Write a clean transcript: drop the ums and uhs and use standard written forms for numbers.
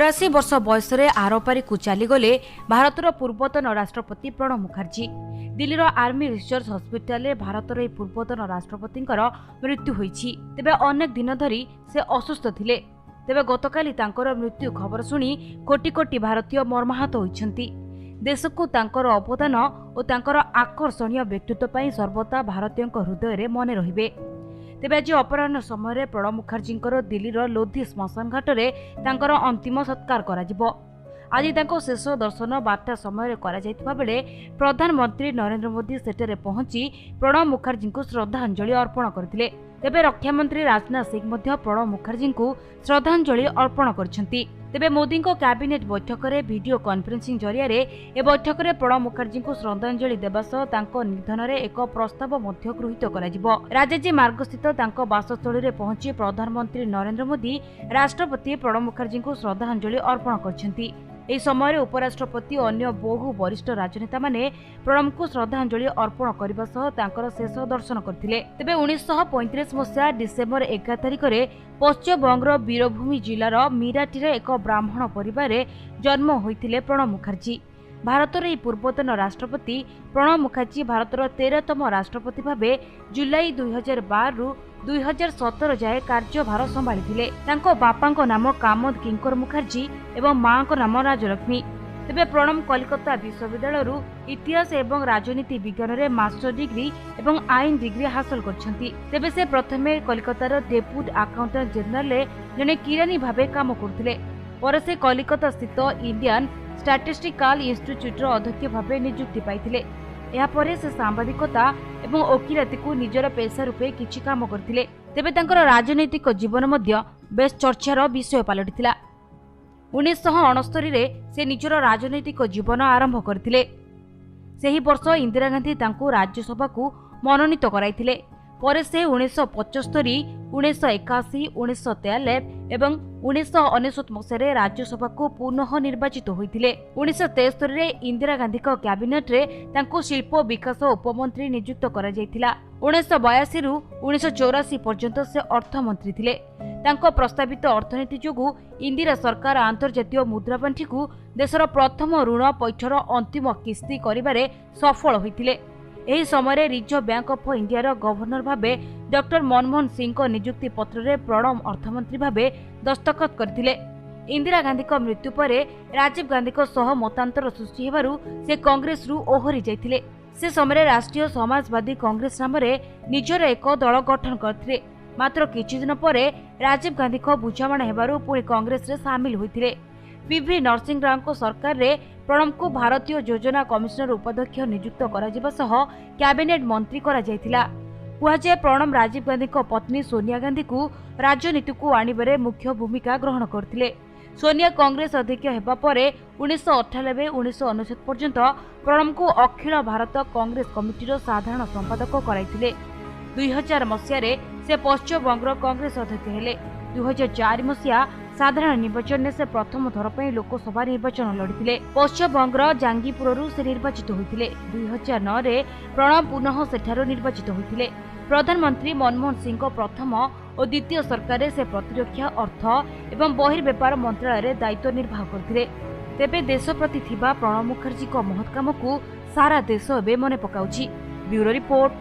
84 ବର୍ଷ ବୟସରେ ଆରପାରିକୁ ଚାଲିଗଲେ ଭାରତର ପୂର୍ବତନ ରାଷ୍ଟ୍ରପତି ପ୍ରଣବ ମୁଖାର୍ଜୀ। ଦିଲ୍ଲୀର ଆର୍ମି ରିସର୍ଚ୍ଚ ହସ୍ପିଟାଲରେ ଭାରତର ଏହି ପୂର୍ବତନ ରାଷ୍ଟ୍ରପତିଙ୍କର ମୃତ୍ୟୁ ହୋଇଛି। ତେବେ ଅନେକ ଦିନ ଧରି ସେ ଅସୁସ୍ଥ ଥିଲେ। ତେବେ ଗତକାଲି ତାଙ୍କର ମୃତ୍ୟୁ ଖବର ଶୁଣି କୋଟି କୋଟି ଭାରତୀୟ ମର୍ମାହତ ହୋଇଛନ୍ତି। ଦେଶକୁ ତାଙ୍କର ଅବଦାନ ଓ ତାଙ୍କର ଆକର୍ଷଣୀୟ ବ୍ୟକ୍ତିତ୍ୱ ପାଇଁ ସର୍ବଦା ଭାରତୀୟଙ୍କ ହୃଦୟରେ ମନେ ରହିବେ। ତେବେ ଆଜି ଅପରାହ୍ନ ସମୟରେ ପ୍ରଣବ ମୁଖାର୍ଜୀଙ୍କର ଦିଲ୍ଲୀର ଲୋଧି ଶ୍ମଶାନ ଘାଟରେ ତାଙ୍କର ଅନ୍ତିମ ସତ୍କାର କରାଯିବ। ଆଜି ତାଙ୍କ ଶେଷ ଦର୍ଶନ 12ଟା ସମୟରେ କରାଯାଇଥିବା ବେଳେ ପ୍ରଧାନମନ୍ତ୍ରୀ ନରେନ୍ଦ୍ର ମୋଦି ସେଠାରେ ପହଞ୍ଚି ପ୍ରଣବ ମୁଖାର୍ଜୀଙ୍କୁ ଶ୍ରଦ୍ଧାଞ୍ଜଳି ଅର୍ପଣ କରିଥିଲେ। ତେବେ ରକ୍ଷାମନ୍ତ୍ରୀ ରାଜନାଥ ସିଂ ମଧ୍ୟ ପ୍ରଣବ ମୁଖାର୍ଜୀଙ୍କୁ ଶ୍ରଦ୍ଧାଞ୍ଜଳି ଅର୍ପଣ କରିଛନ୍ତି। ତେବେ ମୋଦିଙ୍କ କ୍ୟାବିନେଟ୍ ବୈଠକରେ ଭିଡିଓ କନଫରେନ୍ସିଂ ଜରିଆରେ ଏ ବୈଠକରେ ପ୍ରଣବ ମୁଖାର୍ଜୀଙ୍କୁ ଶ୍ରଦ୍ଧାଞ୍ଜଳି ଦେବା ସହ ତାଙ୍କ ନିଧନରେ ଏକ ପ୍ରସ୍ତାବ ମଧ୍ୟ ଗୃହୀତ କରାଯିବ। ରାଜାଜୀ ମାର୍ଗସ୍ଥିତ ତାଙ୍କ ବାସସ୍ଥଳୀରେ ପହଞ୍ଚି ପ୍ରଧାନମନ୍ତ୍ରୀ ନରେନ୍ଦ୍ର ମୋଦି ରାଷ୍ଟ୍ରପତି ପ୍ରଣବ ମୁଖାର୍ଜୀଙ୍କୁ ଶ୍ରଦ୍ଧାଞ୍ଜଳି ଅର୍ପଣ କରିଛନ୍ତି। ଏହି ସମୟରେ ଉପରାଷ୍ଟ୍ରପତି, ଅନ୍ୟ ବହୁ ବରିଷ୍ଠ ରାଜନେତାମାନେ ପ୍ରଣବଙ୍କୁ ଶ୍ରଦ୍ଧାଞ୍ଜଳି ଅର୍ପଣ କରିବା ସହ ତାଙ୍କର ଶେଷ ଦର୍ଶନ କରିଥିଲେ। ତେବେ 1935 ମସିହା ଡିସେମ୍ବର 11 ତାରିଖରେ ପଶ୍ଚିମବଙ୍ଗର ବୀରଭୂମି ଜିଲ୍ଲାର ମିରାଟିରେ ଏକ ବ୍ରାହ୍ମଣ ପରିବାରରେ ଜନ୍ମ ହୋଇଥିଲେ ପ୍ରଣବ ମୁଖାର୍ଜୀ। ଭାରତର ଏହି ପୂର୍ବତନ ରାଷ୍ଟ୍ରପତି ପ୍ରଣବ ମୁଖାର୍ଜୀ ଭାରତର 13ତମ ରାଷ୍ଟ୍ରପତି ଭାବେ ଜୁଲାଇ 2012ରୁ 2017 ଯାଏ କାର୍ଯ୍ୟଭାର ସମ୍ଭାଳିଥିଲେ। ତାଙ୍କ ବାପାଙ୍କ ନାମ କାମଦ କିଙ୍କର ମୁଖାର୍ଜୀ ଏବଂ ମାଙ୍କ ନାମ ରାଜଲକ୍ଷ୍ମୀ। ତେବେ ପ୍ରଣବ କଲିକତା ବିଶ୍ୱବିଦ୍ୟାଳୟରୁ ଇତିହାସ ଏବଂ ରାଜନୀତି ବିଜ୍ଞାନରେ ମାଷ୍ଟର ଡିଗ୍ରୀ ଏବଂ ଆଇନ ଡିଗ୍ରୀ ହାସଲ କରିଛନ୍ତି। ତେବେ ସେ ପ୍ରଥମେ କଲିକତାର ଡେପୁଟ ଆକାଉଣ୍ଟାଣ୍ଟ ଜେନେରାଲରେ ଜଣେ କିରାନୀ ଭାବେ କାମ କରୁଥିଲେ। ପରେ ସେ କଲିକତା ସ୍ଥିତ ଇଣ୍ଡିଆନ ଷ୍ଟାଟିଷ୍ଟିକାଲ ଇନଷ୍ଟିଚ୍ୟୁଟ୍ର ଅଧ୍ୟକ୍ଷ ଭାବେ ନିଯୁକ୍ତି ପାଇଥିଲେ। ଏହାପରେ ସେ ସାମ୍ବାଦିକତା ଏବଂ ଓକିଲାତିକୁ ନିଜର ପେସା ରୂପେ କିଛି କାମ କରିଥିଲେ। ତେବେ ତାଙ୍କର ରାଜନୈତିକ ଜୀବନ ମଧ୍ୟ ବେଶ୍ ଚର୍ଚ୍ଚାର ବିଷୟ ପାଲଟିଥିଲା। 1969ରେ ସେ ନିଜର ରାଜନୈତିକ ଜୀବନ ଆରମ୍ଭ କରିଥିଲେ। ସେହି ବର୍ଷ ଇନ୍ଦିରା ଗାନ୍ଧୀ ତାଙ୍କୁ ରାଜ୍ୟସଭାକୁ ମନୋନୀତ କରାଇଥିଲେ। ପରେ ସେ 1975, 1981, 1993 ଏବଂ 1999 ମସିହାରେ ରାଜ୍ୟସଭାକୁ ପୁନଃ ନିର୍ବାଚିତ ହୋଇଥିଲେ। 1973ରେ ଇନ୍ଦିରା ଗାନ୍ଧୀଙ୍କ କ୍ୟାବିନେଟ୍ରେ ତାଙ୍କୁ ଶିଳ୍ପ ବିକାଶ ଉପମନ୍ତ୍ରୀ ନିଯୁକ୍ତ କରାଯାଇଥିଲା। 1982ରୁ 1984 ପର୍ଯ୍ୟନ୍ତ ସେ ଅର୍ଥମନ୍ତ୍ରୀ ଥିଲେ। ତାଙ୍କ ପ୍ରସ୍ତାବିତ ଅର୍ଥନୀତି ଯୋଗୁଁ ଇନ୍ଦିରା ସରକାର ଆନ୍ତର୍ଜାତୀୟ ମୁଦ୍ରାପାଣ୍ଠିକୁ ଦେଶର ପ୍ରଥମ ଋଣ ପୈଠର ଅନ୍ତିମ କିସ୍ତି କରିବାରେ ସଫଳ ହୋଇଥିଲେ। ଏହି ସମୟରେ ରିଜର୍ଭ ବ୍ୟାଙ୍କ ଅଫ୍ ଇଣ୍ଡିଆର ଗଭର୍ଣ୍ଣର ଭାବେ ଡକ୍ଟର ମନମୋହନ ସିଂଙ୍କ ନିଯୁକ୍ତି ପତ୍ରରେ ପ୍ରଣବ ଅର୍ଥମନ୍ତ୍ରୀ ଭାବେ ଦସ୍ତଖତ କରିଥିଲେ। ଇନ୍ଦିରା ଗାନ୍ଧୀଙ୍କ ମୃତ୍ୟୁ ପରେ ରାଜୀବ ଗାନ୍ଧୀଙ୍କ ସହ ମତାନ୍ତର ସୃଷ୍ଟି ହେବାରୁ ସେ କଂଗ୍ରେସରୁ ଓହରି ଯାଇଥିଲେ। ସେ ସମୟରେ ରାଷ୍ଟ୍ରୀୟ ସମାଜବାଦୀ କଂଗ୍ରେସ ନାମରେ ନିଜର ଏକ ଦଳ ଗଠନ କରିଥିଲେ। ମାତ୍ର କିଛିଦିନ ପରେ ରାଜୀବ ଗାନ୍ଧୀଙ୍କ ବୁଝାମଣା ହେବାରୁ ପୁଣି କଂଗ୍ରେସରେ ସାମିଲ ହୋଇଥିଲେ। ପିଭି ନରସିଂହ ରାଓଙ୍କ ସରକାରରେ ପ୍ରଣବଙ୍କୁ ଭାରତୀୟ ଯୋଜନା କମିଶନର ଉପାଧ୍ୟକ୍ଷ ନିଯୁକ୍ତ କରାଯିବା ସହ କ୍ୟାବିନେଟ୍ ମନ୍ତ୍ରୀ କରାଯାଇଥିଲା। କୁହାଯାଏ ପ୍ରଣବ ରାଜୀବ ଗାନ୍ଧୀଙ୍କ ପତ୍ନୀ ସୋନିଆ ଗାନ୍ଧୀଙ୍କୁ ରାଜନୀତିକୁ ଆଣିବାରେ ମୁଖ୍ୟ ଭୂମିକା ଗ୍ରହଣ କରିଥିଲେ। ସୋନିଆ କଂଗ୍ରେସ ଅଧ୍ୟକ୍ଷ ହେବା ପରେ 1998 1999 ପର୍ଯ୍ୟନ୍ତ ପ୍ରଣବଙ୍କୁ ଅଖିଳ ଭାରତ କଂଗ୍ରେସ କମିଟିର ସାଧାରଣ ସମ୍ପାଦକ କରାଇଥିଲେ। 2000 ମସିହାରେ ସେ ପଶ୍ଚିମବଙ୍ଗର କଂଗ୍ରେସ ଅଧ୍ୟକ୍ଷ ହେଲେ। 2004 ମସିହା ସାଧାରଣ ନିର୍ବାଚନରେ ସେ ପ୍ରଥମ ଥର ପାଇଁ ଲୋକସଭା ନିର୍ବାଚନ ଲଢ଼ିଥିଲେ। ପଶ୍ଚିମବଙ୍ଗର ଜାଙ୍ଗିପୁରରୁ ସେ ନିର୍ବାଚିତ ହୋଇଥିଲେ। 2009ରେ ପ୍ରଣବ ପୁନଃ ସେଠାରୁ ନିର୍ବାଚିତ ହୋଇଥିଲେ। ପ୍ରଧାନମନ୍ତ୍ରୀ ମନମୋହନ ସିଂଙ୍କ ପ୍ରଥମ ଓ ଦ୍ୱିତୀୟ ସରକାରରେ ସେ ପ୍ରତିରକ୍ଷା, ଅର୍ଥ ଏବଂ ବହିର୍ବ୍ୟାପାର ମନ୍ତ୍ରାଳୟରେ ଦାୟିତ୍ୱ ନିର୍ବାହ କରିଥିଲେ। ତେବେ ଦେଶ ପ୍ରତି ଥିବା ପ୍ରଣବ ମୁଖାର୍ଜୀଙ୍କ ମହତ୍ କାମକୁ ସାରା ଦେଶ ଏବେ ମନେ ପକାଉଛି। Bureau report,